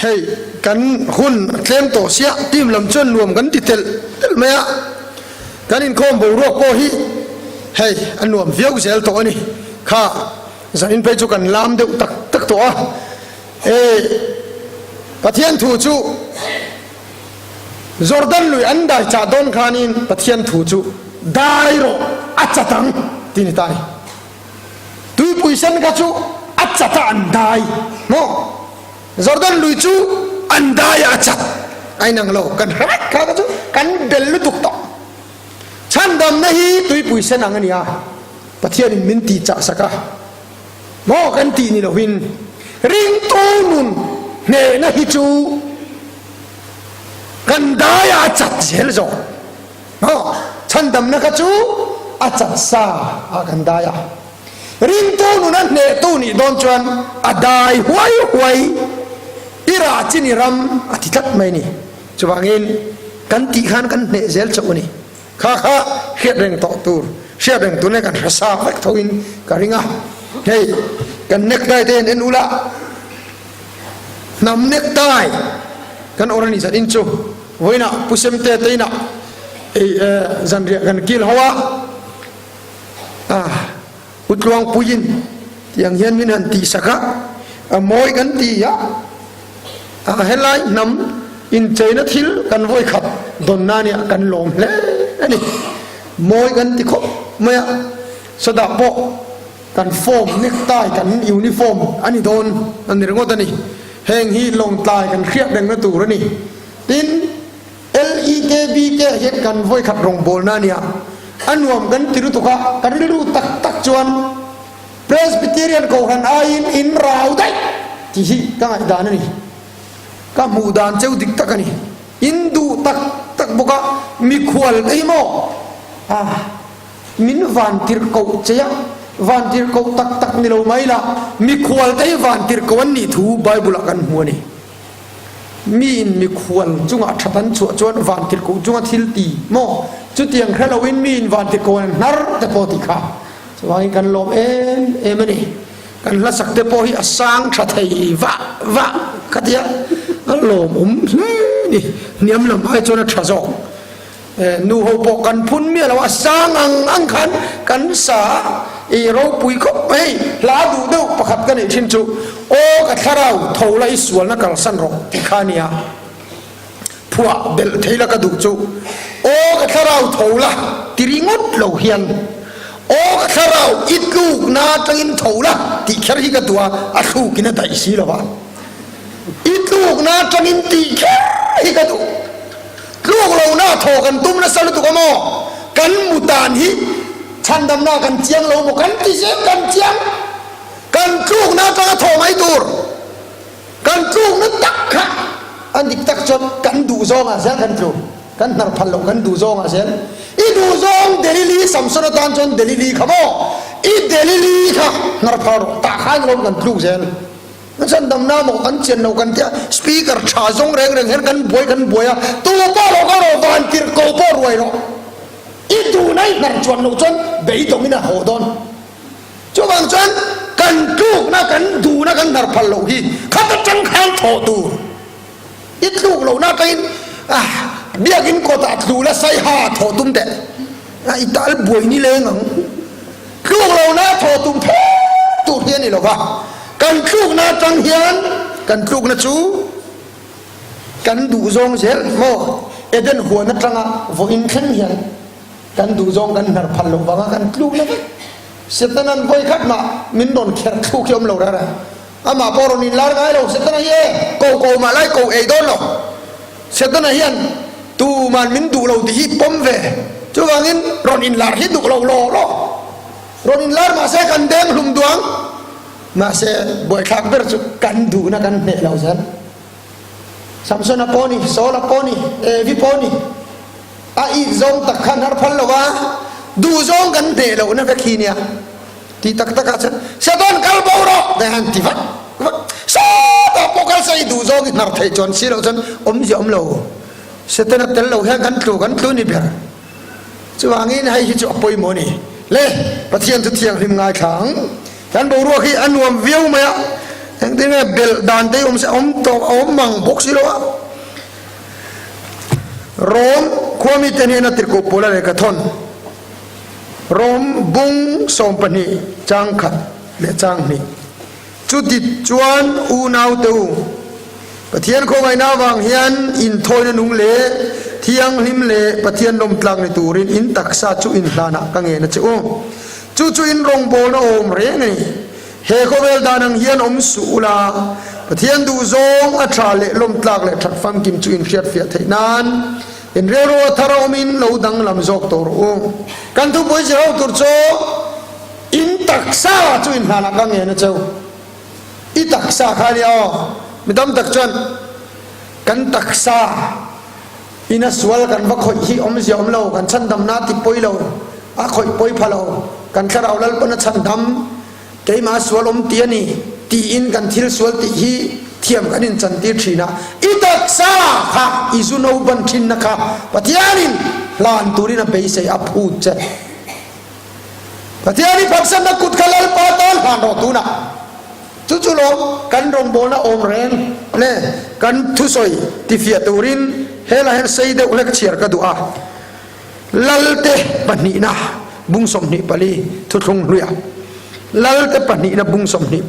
Hei kan hun a tlem tawh sia team lam chuan nuam kan ti telh telh mai a, kan inkhawm boruak pawh hi hei a nuam viau zel tawh a ni. Kha zanin phei chu kan lam deuh tak tak tawh a, hei Pathian thu chu Jordan lui an dai chah dawn khanin Pathian thu chu dai rawh a chat ang ti ni ta a ni. Tuipui sen kha chu a chat a an dai maw? Jordan lui chu an dai a a chat a inang lo. Kan hre vek kha kha chu kan bel lutuk tawh. Chhandamna hi tuipui sen ang a ni a, Pathianin min tih chah sak a maw kan tih ni lovin ringtu nun hnehna hi chu kan dai a a chat zel zawk. Maw? Chhandamna kha chu a chat sa ah kan dai a. Ringtu nuna hnehtu nih dawn chuan a dai huai huai i rah chin i ram a ti tlat mai a ni. Chuvangin kan tih khan kan hneh zel chauh a ni. Kha kha hriat reng tawh tur, hriat reng tur nge kan hre sa vek tho in ka ring a. Hei kan necktie te hian en ula, hnam necktie kan awrh a nih zat in chu. Vawiinah Pu Semte te inah zanriah kan kil ho a, U Tluangpuiin tiang hian min han tihsak a, a mawi kan ti a, helai hnam incheina thil kan vawikhat dawnna nia kan lawm hle a ni. Mawi kan ti khawp mai a, sawtah pawh kan form necktie kan uniform a ni dawn a ni ringawt a ni. Heng hi lawngtlai kan hriat rengna tur a ni. Tin, LEKBK hian kan vawikhat rawngbawlna a nia, a nuam kan ti lutuk a, ka rilru tak tak chuan Presbyterian Kohhran aiin in rau daih tih hi ka ngaihdan a ni. Ka hmuh dan cheu dik tak a ni. In duh tak tak bawk a, mikhual te hi maw? Ah. Min vantirhkoh che a, vantirhkoh tak tak ni lo mai la, mikhual te hi vantirhkoh an nih thu Bible ah kan hmu a ni. Miin mikhual chungah that an chhuah chuan vantirhkoh chunga thil ti maw? Chutiang hre loin miin vantirhkoh an hnar te pawh ti kha. Chuvangin kan lawm em em a ni. Kan hlasak te pawh hi a sang tha thei vah vah ka tia, a lawmawm hle a ni. Hniam lam ai chuan a tha zawk. Nu ho pawh kan phun miah lo a, sang ang ang khan kan sa a, i ropui khawp mai. Hla duh deuh pakhat ka neih thin chu, Aw ka thlarau, tho la i sualna kalsan rawh tih kha a nia. Phuah belh thei la ka duh chu, Aw ka thlarau tho la ti ringawt lo hian, Aw ka thlarau i tlukna atangin tho la tih kher hi ka duh a, a thlukin a daih si lo va. I tlukna atangin tih kher hi ka duh. Tluk lohna thaw kan tum nasa lutuk a maw? Kan mu dan hi chhandamna kan chiang lo maw? Kan ti zel kan chiang. Kan tlukna atanga thaw mai tur. Kan tlukna tak kha a dik tak chuan kan duh zawngah zel kan tlu. Kan hnar phal loh kan duh zawngah zel. I duh zawng Delili Samson atan chuan Delili kha maw? I Delili kha hnar phal rawh. Tah khan lawm kan tluk zel. Kan chhandamna maw kan chian lo kan tia speaker tha zawng reng reng hian kan buai kan buai a, tu pawh lo ka rawh van tirh ko pawh ruai rawh. I duhna i hnar chuan loh chuan beidawng in a haw dawn. Chuvang chuan kan tlukna kan duhna kan hnar phal loh hi khat atang khan thawh tur. I tluk lohna atangin ah biakin kawtah tlu la sai ha thawh tum teh. I tal buai ni leng ang. Tluk lohna thawh tum phet tur hi a ni lo va, kan tlukna atang hian kan tlukna chu kan duh zawng zel maw? Eden huan atanga vawiin thleng hian kan duh zawng kan hnar phal loh vanga kan tlukna vek. Setanan vawi khat mah min rawn kher thluk hi awm lo rara. Amah pawh rawn inlar ngai lo. Setana hi e ko ko mah lai ko ei dawn lo. Setana hian tuman min duh lo tih hi pawm ve. Chuvangin rawn inlar hi duh lo law law. Rawn inlar mahse kan deng hlum duh ang. Mahse buaithlak ber chu kan duhna kan hneh lo zel. Samsona pawh ni, Saula pawh ni, Evi pawh ni a it zawng tak khan har phal lo a, duh zawng kan hneh lohna vek hi nia. Ti tak tak ah chuan Satan kal bo rawh te han ti vak vak. Sawtah pawh kal se i duh zawng i hnar theih chuan si loh chuan awmzia awm lo. Satan a tel lo hian kan tlu kan tlu ni ber. Chuvangin hei hi chu a pawimawh a ni. Le Pathian chu thianghlim ngaithla ang. Kan boruak hi a nuam viau mai a. Engtin. Engtin nge belh dan te hi awm se awm tawh a awm mang bawk si lo a. Rom khuami te hnena tirhkoh Paula lehkha thawn Rom bung 12 chang khat leh chang hnih. Chuti chuan unaute u, Pathian khawngaihna avang hian inthawina nung leh thianghlim leh Pathian lawmtlak ni turin in taksa chu inhlanah ka ngen a che u. Chu chu in rawngbawlna awm reng a ni. He khawvel dan ang hian awm suh ula, Pathian duhzawng a tha leh lawmtlak leh that famkim chu inhriatfiah theih nan in rilru a thar a awmin lo danglam zawk tawh rawh u. Kan thupui zir ho tur chu in taksa chu inhlanah ka ngen a cheu. I taksa kha a nia aw. Mi tam tak chuan kan taksa ina sual kan va khawih hi awmzia awm lo, kan chhandamna ti pawi lo, a khawih pawi pha lo, kan thlarau Lalpan a chhandam. Keimah sual awm ti a ni tiin kan thil sual tih hi thiam kan inchantir thin a, i taksa kha i zu no ban thinna kha Pathianin hlan turin a beisei a phut che. Pathian i phatsanna kut kha Lalpa tan hlan rawh tunah. Chu chu lawm kan rawngbawlna awm reng le kan thusawi tifiah turin helai hian sei deuh hlek chhiar ka duh a. Lalte pahnihna bung 24 thuthlung hluia Lalte pahnihna bung 24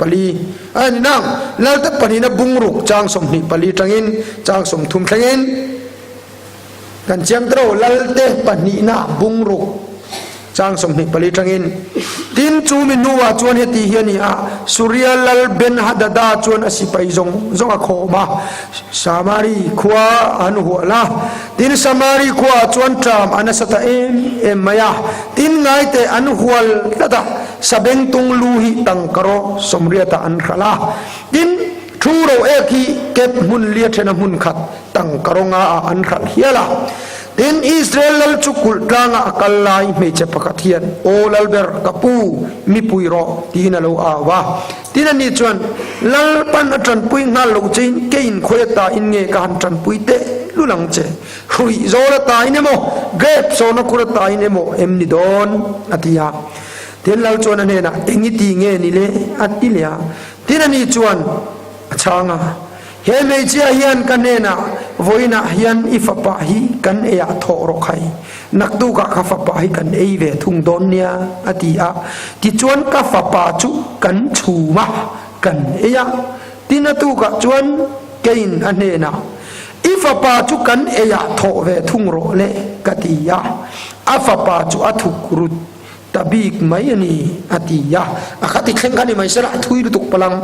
a ni nang Lalte pahnihna bung ruk chang 24 tangin chang 30 thlengin kan chiang tro Lalte pahnihna bung ruk chang 24 tangin tin chu mi hnuah chuan heti hi a ni a Suria lal Ben Hadada chuan a sipai zawng zawng a khawm a Samari khua an hual a Tin, Samari khuaah chuan ṭam a nasa ta em em mai a. Tin, ngaite an hual tlat a, sabengtung lu hi tangkaraw sawmriatah an hralh a. Tin, thu ro ek hi kep hmun lia ṭhena hmun khat tangkaraw ngaah an hralh hial a. Tin, Israel lal chu kulh tlangah a kal lai hmeichhe pakhat hian, Aw Lalber, ka pu, mi pui rawh, tiin a lo au a. Tin, ani chuan, Lalpan a ṭanpui nghal lo chein keiin khawi atain nge ka han ṭanpui teh lul ang che? Hruih zawl atain emaw, grep sawna khur atain emaw em ni dawn? a ti a. Tin, Lal chuan a hnenah, Eng i ti nge ni le? a ti leh a. Tin, ani chuan a chhang a, He hmeichhia hian ka hnenah, Vawiinah hian i fapa hi kan eiah thawh rawh khai. Naktukah ka fapa hi kan ei ve thung dawn nia, a ti a. Tichuan ka fapa chu kan chhum a, kan ei a. Tin a tukah chuan keiin a hnenah, I fapa chu kan eiah thawh ve thung rawh le, ka ti a. A fapa chu a thuk rut ta bik mai a ni, a ti a. A khati thleng kha ni mai sela, a thui lutuk palang.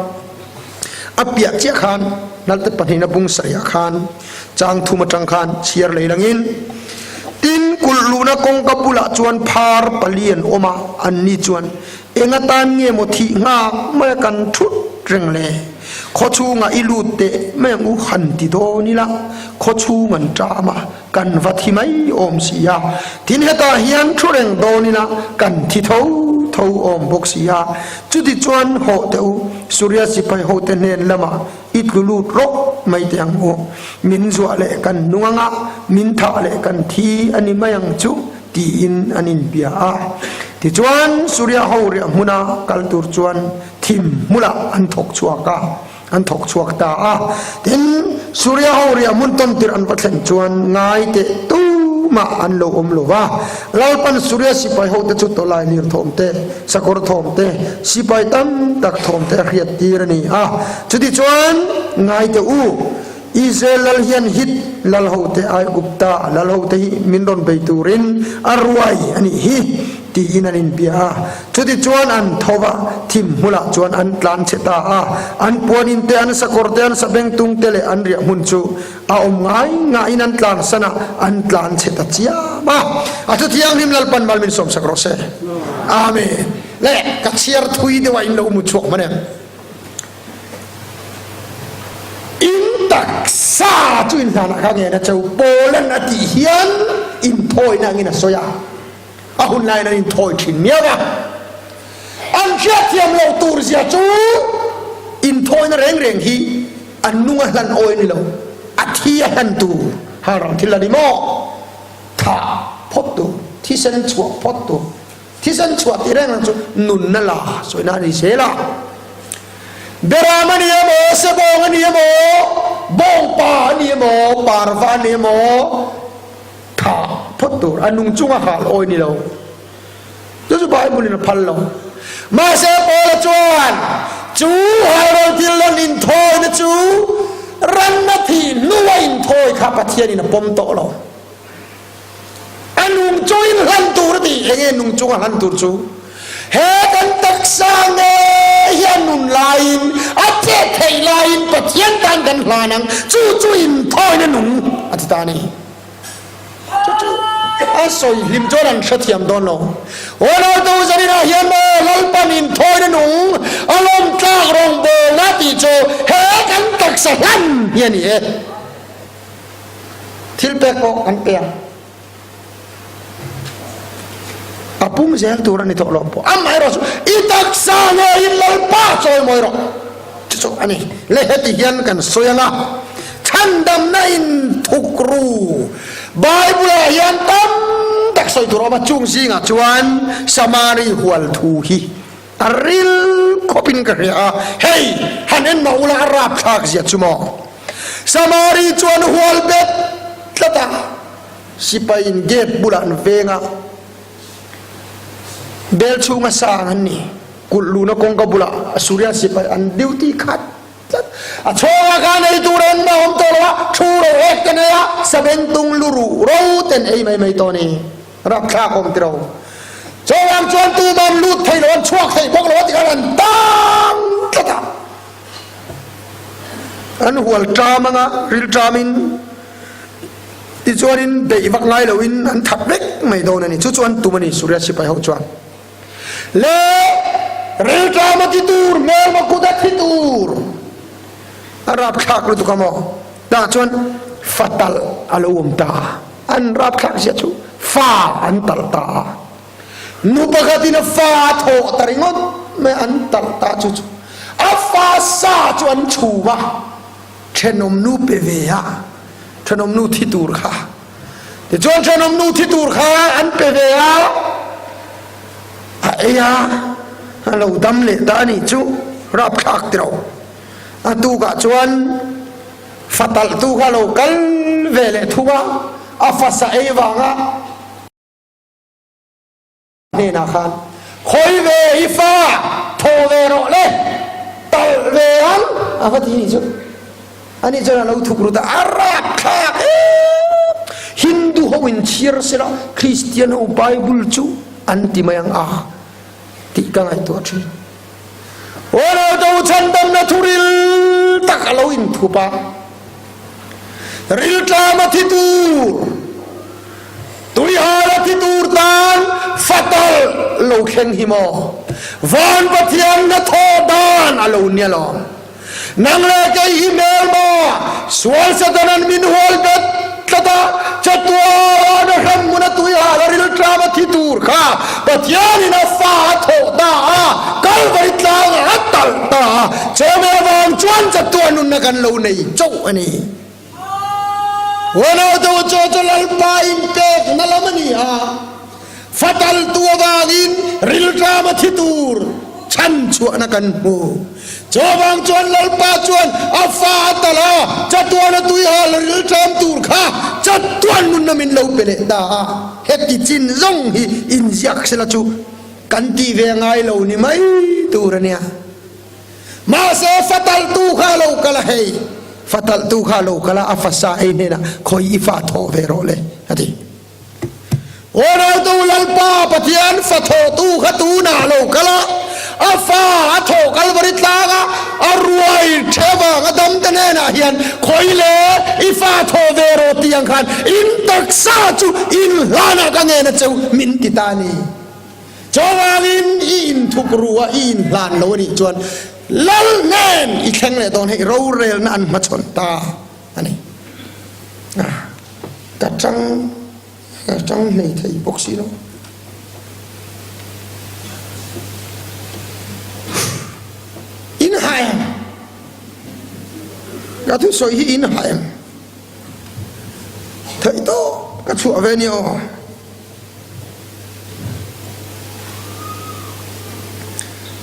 A piah chiah khan Lalte pahnihna bung sarihah khan chang thum atang khan chhiar lei langin, Tin, kulh luhna kawngka bulah chuan phar pali an awm a, anni chuan, Eng atan nge maw thih nghak mai a kan thut reng le? Khawchhungah i lut teh mai ang u han ti dawn ila, khawchhung an ṭam a, kan va thi mai awm si a. Tin, hetah hian thu reng dawn ila kan thi tho tho awm bawk si a. Chuti chuan hawh teh u, Suria sipai hote hnen lamah i tlu lut rawh mai teh ang u. Min zuah leh kan nung anga min thah leh kan thi a ni mai ang chu, tiin an inbia a. Tichuan, Suria ho riah hmuna kal tur chuan thim hmulah an thawk chhuak a. An thawk chhuak ta a. Tin, Suria ho riah hmun tawn tirh an va thlen chuan ngai teh tumah an lo awm lo va. Lalpan Suria sipai hote chu tawlai lir thawm te, sakawr thawm te, sipai tam tak thawm te a hriat tir a ni a. Chutichuan, ngai teh u, Israel lal hian Hit lal hote, Aigupta lal hote hi min rawn bei turin a ruai a nih hi, tiin an inbia a. Chutichuan an tho va, thim hmulah chuan an tlan chhe ta a. An puanin te, an sakawr te, an sabengtung te leh an riah hmun chu a awm ngai ngaiin an tlansan a, an tlan chhe ta chiam a. A thu thianghlim Lalpan mal min sawmsak rawh se. Amen. Le, ka chhiar thui deuh a in lo mu chhuak hman em? In taksa chu in hlanah kha ngen a cheu Poland a tih hian inthawina angin a sawi a, a hun laiin an inthawi thin miau a. An hriatthiam loh tur zia chu inthawina reng reng hi an nung a hlan awi ni lo, a thi a hlan tur halral thil a ni maw? Thah phawt tur, thisen chhuah phawt tur. Thisen chhuah tih reng ang chu nunna la sawina a ni zel a. Beram a ni emaw, sebawng a ni emaw, bawngpa a ni emaw, parva a ni emaw, thah phawt tur, a nung chunga hal awi ni lo. Chu chu Bible in a phal lo. Mahse Paula chuan chu halral thil lan inthawina chu ranna thih hnua inthawi kha Pathian in a pawm tawh lo. A nung chungin hlan tur a ti. Enge nung chunga hlan tur chu? He kan taksa ngei hi a nun laiin, a chet theih laiin Pathian tan kan hlan ang, chu chu inthawina nung a ti ta a ni. Chu chu a sawi hlim chuan an hrethiam dawn lo. Ronaldo zaninah hian maw Lalpan inthawina nung a lawm tlak rawngbawlna tih chu he kan taksa hlan hi a ni e. Thil pek pawh kan pe ang. A pung zel tur a ni tawh lo pawh. Amaherawhchu i taksa ngeiin Lalpa chawimawi rawh. Chu chu a ni. Le heti hian kan sawi ang a, chhandamna in thuk ru. Bible-ah hian tam tak sawi tur a awm a, chung zingah chuan Samari hual thu hi a ril khawpin ka hria a, hei han en mah ula a rapthlak zia chu maw. Samari chuan hual bet tlat a, sipaiin gate bulah an veng a, bel chhunga sang an ni. Kulh luna kawngka bulah Assuria sipai an duty khat tlat. A chhawngah khan ei tur an a awm tawh lo a, thu ro ek te nei a, sabengtung lu ruh ro ten ei mai mai tawh a ni. Rapthlak awm tiro. Chawngah chuan tuman lut thei lo, an chhuak thei bawk lo a tikhan an tang tlat a. An hual ṭam anga ril ṭamin tichuanin beih vak ngai loin an that vek mai dawn a ni. Chu chu an tum a ni Suria sipai ho chuan. Le ril ṭam a ti tur, hmelma kut a thi tur. A rapthlak lutuk a maw? Tah chuan fa talh a lo awm ta a. An rapthlak zia chu fa an talh ta a. Nu pakhatin a fa a thawh ta ringawt mai an talh ta chu chu a fa sa chu an chhum a, thenawm nu pe ve a, thenawm nu thi tur kha. Tichuan thenawm nu thi tur kha an pe ve a, a ei a, a lo dam leh ta a nih chu, rapthlak ti lo. A tukah chuan fa talhtu kha a lo kal ve leh thung a, a fa sa ei vanga, Hnenah khan, Khawi ve i fa, thaw ve rawh le, talh ve ang, a va ti ni chu. Ani chuan a lo thuk rut a, a rapthlak em! Hindu ho in chhiar sela, Kristian ho Bible chu an ti mai ang a tih ka ngaihtuah thin. Aw lo chhandamna thuril tak a lo inthup a. Riltlam a thi tur, tuihal a thi tur tan fatal lo thleng hi maw? Van Pathian na thawh dan a lo nia lo. Nang leh kei hi hmel maw? Sual Satanan min hual bet tlat a, chatuan a hremhmun a tuihal a riltlam a thi tur kha Pathianin a fa a thawh ta a, Kalvari tlangah a talh ta a, chawhmeh avang chuan chatuan nunna kan lo nei chauh a ni. Huanau deuh chaw chu Lalpa inpekna lam a ni a, fa taltu avangin rilṭam a thi tur chhanchhuahna kan hmu. Chuvang chuan Lalpa chuan a fa a talh a, chatuan a tuihal rilṭam tur kha chatuan nunna min lo pe leh ta a. Heti chin zawng hi inziak sela chu kan tih ve ngai lo ni mai tur a nia. Mahse fa talhtu kha a lo kal a, hei, fa talhtu kha a lo kal a, a fa sa ei hnenah khawi i fa thawh ve rawh le, a ti. Unautu Lalpa Pathian fa thawhtu kha tunah a lo kal a, a fa a thawh Kalvari tlanga a ruai the avanga damte hnenah hian khawi le i fa thawh ve rawh tih ang khan in taksa chu in hlanah ka ngen a cheu min ti ta a ni. Chuvangin i inthuk ru a, i inhlan lo a nih chuan Lal hnen i thleng leh dawn hei rorelna an hmachhawn ta a ni. Ka tang ka tang hlei thei bawk si lo. In ha em? Ka thusawi hi in ha em? Theih tawp ka chhuah ve nia aw.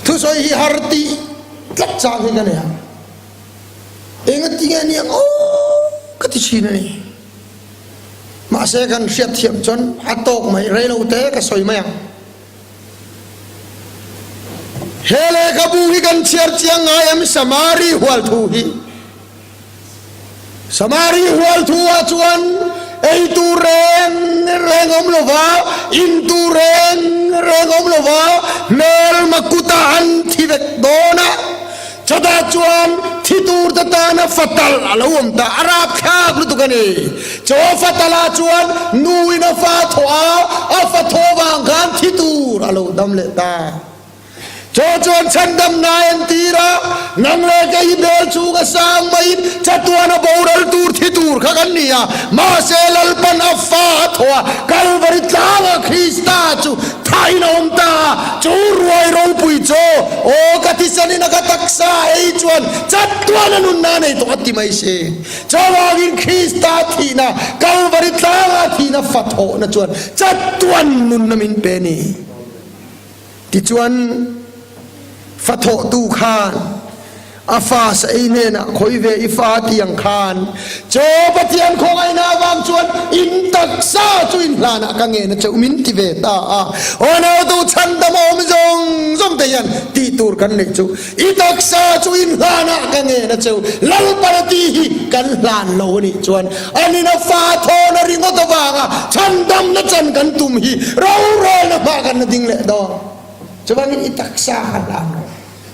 Thusawi hi har tih. tlat chang hi ka nei a, engati nge aniang aw ka ti thin a ni. Mahse kan hriat thiam chuan a tawk mai, rei lo te ka sawi mai ang. He lehkhabu hi kan chhiar chiang ngai em Samari hual thu hi? Samari hual thu ah chuan ei tur reng reng awm lo va, in tur reng reng awm lo va, hmelma kutah an thi vek dawn a. Chutah chuan thi tur te tana fatal a lo awm ta, a rapthlak lutuk a ni. Chaw fatalah chuan nuin a fa thawh a, a fa thawh vang khan thi tur a lo dam leh ta. Chaw chuan chhandamna a entir a, nang leh kei hi bel chhung a sang maiin chatuan a boral tur thi tur kha kan ni a, mahse Lalpan a fa a thawh a, Kalvari tlangah Krista chu Thain a awm ta a, chu ruai ropui chu aw ka thisanin a ka taksa ei chuan chatuan a nunna a nei tawh a ti mai si. Chuvangin Krista thihna, Kalvari tlanga thihna fathawhna chuan chatuan nunna min pe a ni. Tichuan fathawhtu khan A fa sa ei hnenah khawi ve i fa ti ang khan chaw Pathian khawngaihna avang chuan in taksa chu in hlanah ka ngen a cheuh min ti ve ta a. Aw nautu chhandam a awm zawng zawng te hian tih tur kan neih chu i taksa chu in hlanah ka ngen a cheuh Lalpan a ti hi kan hlan lo a nih chuan anin a fa thawna ringawt avanga chhandamna chan kan tum hi rorelna hmah kan la ding leh dawn. Chuvangin i taksa kha hlan rawh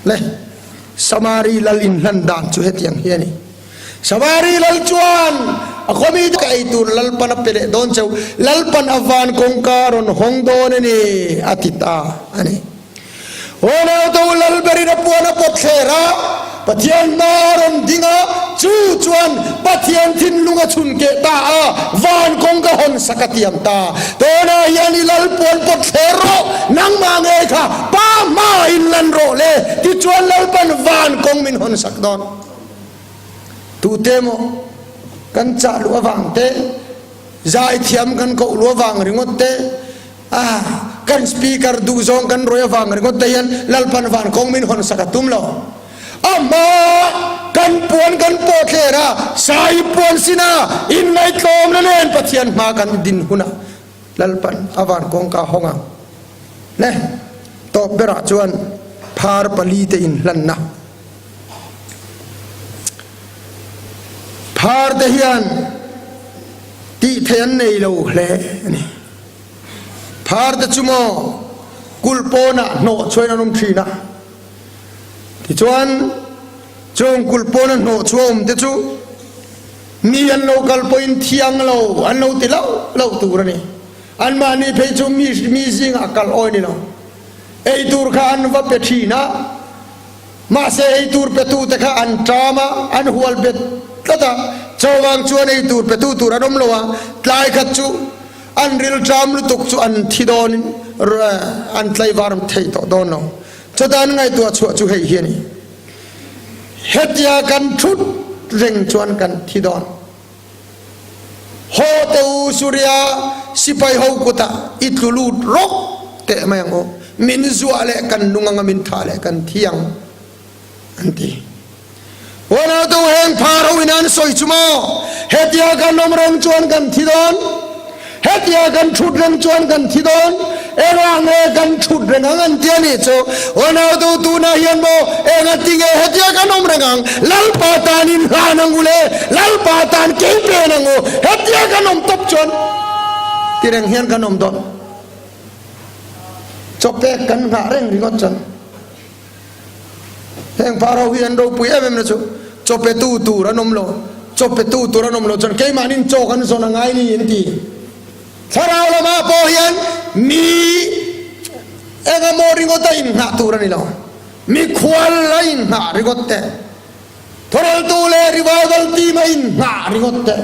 le. Samari lal inhlan dan chu hetiang hi a ni. Samari lal chuan a khawmi te ka ei tur Lalpan a pe leh dawn cheu, Lalpan a van kawngka rawn hawng dawn a ni, a ti ta a ni. Aw nauto lal berin a puan a pawt thler a, Pathian hma a rawn ding a, chu chuan Pathian thinlung a chhun keh ta a, van kawngka hawn sak a tiam ta. Tunah hian i lal puan pawt thler rawh, nangmah ngei kha Pa hma in lan rawh le, tichuan Lalpan van kawng min hawn sak dawn. Tute maw kan chah luh avang te, zaithiam kan koh luh avang ringawt te, ah kan speaker duh zawng kan rawih avang ringawt te hian Lalpan van kawng min hawn sak a tum lo. A hma kan puan kan pawh thler a, sai puan sina inngaihtlawmna nen Pathian hma kan din hunah Lalpan a van kawngka hawng ang. Le, tawp berah chuan phar palite inhlanna. Phar te hian tih theih an nei lo hle a ni. Phar te chu maw kulh pawnah hnawh chhuain an awm thin a. Tichuan, chung kulh pawna hnawh chhuah awm te chu mi an lo kal pawhin thiang lo an lo ti loh loh tur a ni. Anmahni phei chu mi mi zingah kal awi ni lo. Ei tur kha an va pe thin a, mahse ei tur petu te kha an ṭam a, an hual bet tlat a, chuvang chuan ei tur petu tur an awm lo a, tlai khat chu an rilṭam lutuk chu an thi dawnin an tlaivar thei tawh dawn lo. Chutah an ngaihtuah chhuah chu hei hi a ni, Hetia kan thut reng chuan kan thi dawn. Haw teh u Suria sipai ho kutah i tlu lut rawk teh mai ang u, min zuah leh kan nung anga min thah leh kan thi ang, an ti. Unautu heng phar ho in an sawi chu maw? Hetia kan awm reng chuan kan thi dawn, hetia kan thut reng chuan kan thi dawn, engah nge kan thut reng ang an ti a nih chu. Unautu tunah hian maw engati nge hetia kan awm reng ang, Lalpa tan in hlan ang u le, Lalpa tan kei pen ang u, hetia kan awm tawp chuan ti reng hian kan awm dawn. Chawpek kan nghah reng ringawt chuan. Heng phar ho hi an ropui em em na chu chaw petu tur an awm lo, chaw petu tur an awm lo chuan keimahnin chaw kan zawn a ngai ni an ti. Thlarau lamah pawh hian mi engemaw ringawt a inngah tur a ni lo, mikhual a inngah ringawt te, thawreltu leh revival team a inngah ringawt te,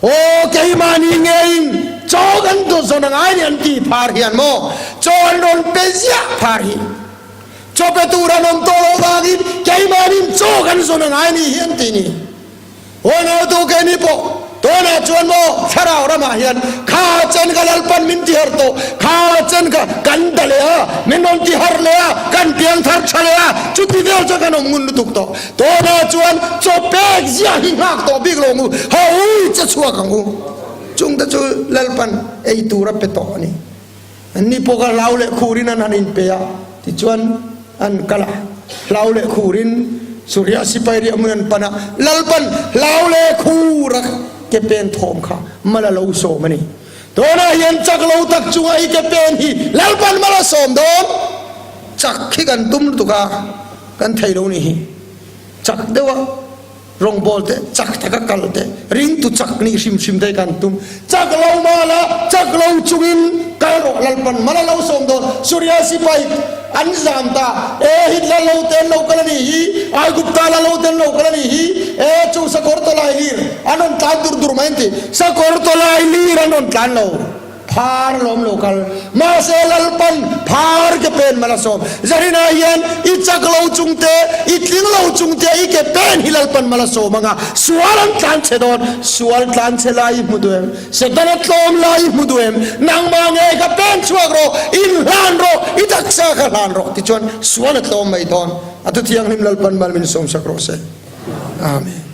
aw keimahni ngeiin chaw kan zawn a ngai ni an ti phar hian maw chaw an rawn pe ziah phar hi. Chaw pe tur an awm tawh loh vangin keimahnin chaw kan zawn a ngai ni hi an ti ni. Hawnautu keini pawh Tunah chuan maw thlarau ramah hian kha chen kha Lalpan min ti harh tawh, kha chen kha kan da leh a, min rawn ti harh leh a, kan piang thar tha leh a, chuti vel chuan kan awm ngun lutuk tawh. Tunah chuan chaw pek ziah hi nghak tawh bik lo ang u, ha ui che chhuak ang u. Chungte chu Lalpan ei tur a pe tawh a ni. Anni pawh kha hlau leh khurin an han inpe a, tichuan an kal a. Hlau leh khurin Suria sipai riah hmun an pan a, Lalpan hlau leh khur a ke pen thawm kha mal a lo sawm a ni. Tunah hian chak lo tak chunga i ke pen hi Lalpan mal a sawm dawn. Chak hi kan tum lutuk a, kan thei lo ni hi. Chak deuh a. Rawngbawl te, chak taka kal te, ringtu chak nih hrim hrim te kan tum. Chak lo mal a, chak lo chungin kal rawh Lalpan mal a lo sawm dawn. Suria sipai an zam ta, E Hitler lo te an lo kal a nih hi, Aigupta la lo te an lo kal a nih hi, e chu sakawr tawlai lir an rawn tlan dur dur mai an ti. Sakawr tawlai lir an rawn tlan lo. Phar lawm lo kal. Mahse Lalpan phar ke pen mal a sawm. Zarina hian i chak lo chung te, i tling lo chung te i ke pen hi Lalpan mal a sawm anga sual an tlan chhe dawn. Sual tlan chhe lai i hmu duh em? Setana tlawm lai i hmu duh em? Nangmah ngei kha pen chhuak rawh, in hlan rawh, i taksa kha hlan rawh tichuan sual a tlawm mai dawn. A thu thianghlim Lalpan mal min sawmsak rawh se. Amen.